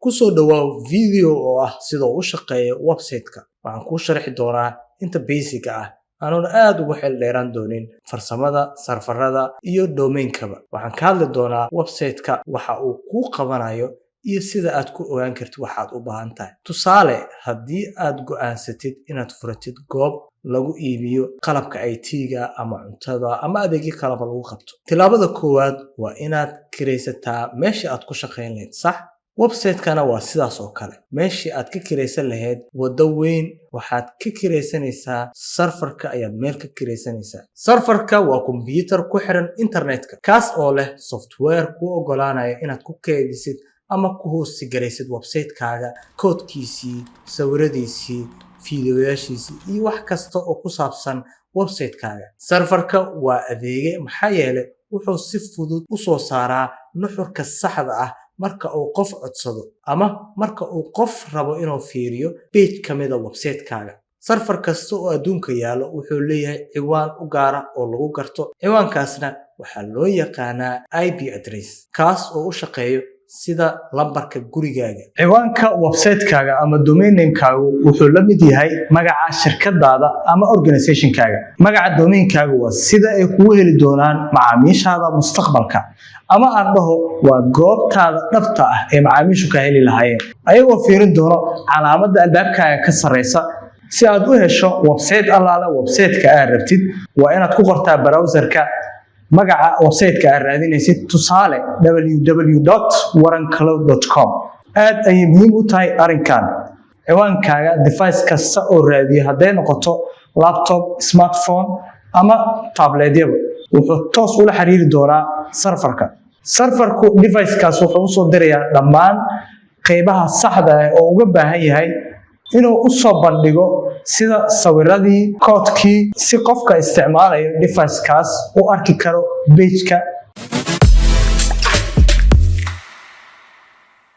Kusoo dhawaaw video oo ah sida uu u shaqeeyo website-ka. Waxaan kuu sharxi doonaa inta basic ah, anoona aad ugu xeel dheeraan doonin farsamada, server-ada iyo domainkaba. Waxaan ka hadli doonaa website-ka, waxa uu kuu qabanayo iyo sida aad ku ogaan kartid waxaad u baahan tahay. Tusaale, haddii aad go'aansatid inaad furatid goob lagu iibiyo qalabka IT-ga ama cuntada ama adeegyo kaleba lagu qabto, tilaabada koowaad waa inaad kiraysataa meeshii aad ku shaqayn lahayd, sax? Website-kana waa sidaas oo kale. Meeshii aad ka kiraysan lahayd waddo weyn, waxaad ka kiraysanaysaa server-ka ayaad meel ka kiraysanaysaa. Server-ka waa kombiyuutar ku xiran internetka, kaas oo leh software kuu oggolaanaya inaad ku kaydisid ama ku host garaysid website-kaaga, koodkiisii, sawiradiisii, fiidiyoyaashiisii iyo wax kasta oo ku saabsan website-kaaga. Server-ka waa adeege, maxaa yeelay wuxuu si fudud u soo saaraa nuxurka saxda ah marka uu qof codsado ama marka uu qof rabo inuu fiiriyo page ka mida website-kaaga. Server kasta oo adduunka yaallo wuxuu leeyahay ciwaan u gaara oo lagu garto. Ciwaankaasna waxaa loo yaqaanaa IP address, kaas oo u shaqeeyo sida lambarka gurigaaga. Ciwaanka website-kaaga ama domain name-kaagu wuxuu la mid yahay magaca shirkadaada ama organization-kaaga. Magaca domainkaagu waa sida ay kugu heli doonaan macaamiishaada mustaqbalka, ama aan dhaho, waa goobtaada dhabta ah ee macaamiishu ka heli lahaayeen, ayagoo fiirin doono calaamadda albaabkaaga ka sarreysa. Si aad u hesho website allaale website-ka aad rabtid, waa inaad ku qortaa browser-ka magaca website-ka aad raadinaysid, tusaale www.warancloud.com. Aad ayay muhiim u tahay arrinkan. Ciwaankaaga device kasta oo raadiyo, hadday noqoto laptop, smartphone ama tabletyaba, wuxuu toos ula xiriiri doonaa server-ka. Server-ku device-kaas wuxuu usoo dirayaa dhammaan qeybaha saxda ah oo uga baahan yahay inuu usoo bandhigo, sida sawiradii, koodkii, si qofka isticmaalayo device-kaas u arki karo page-ka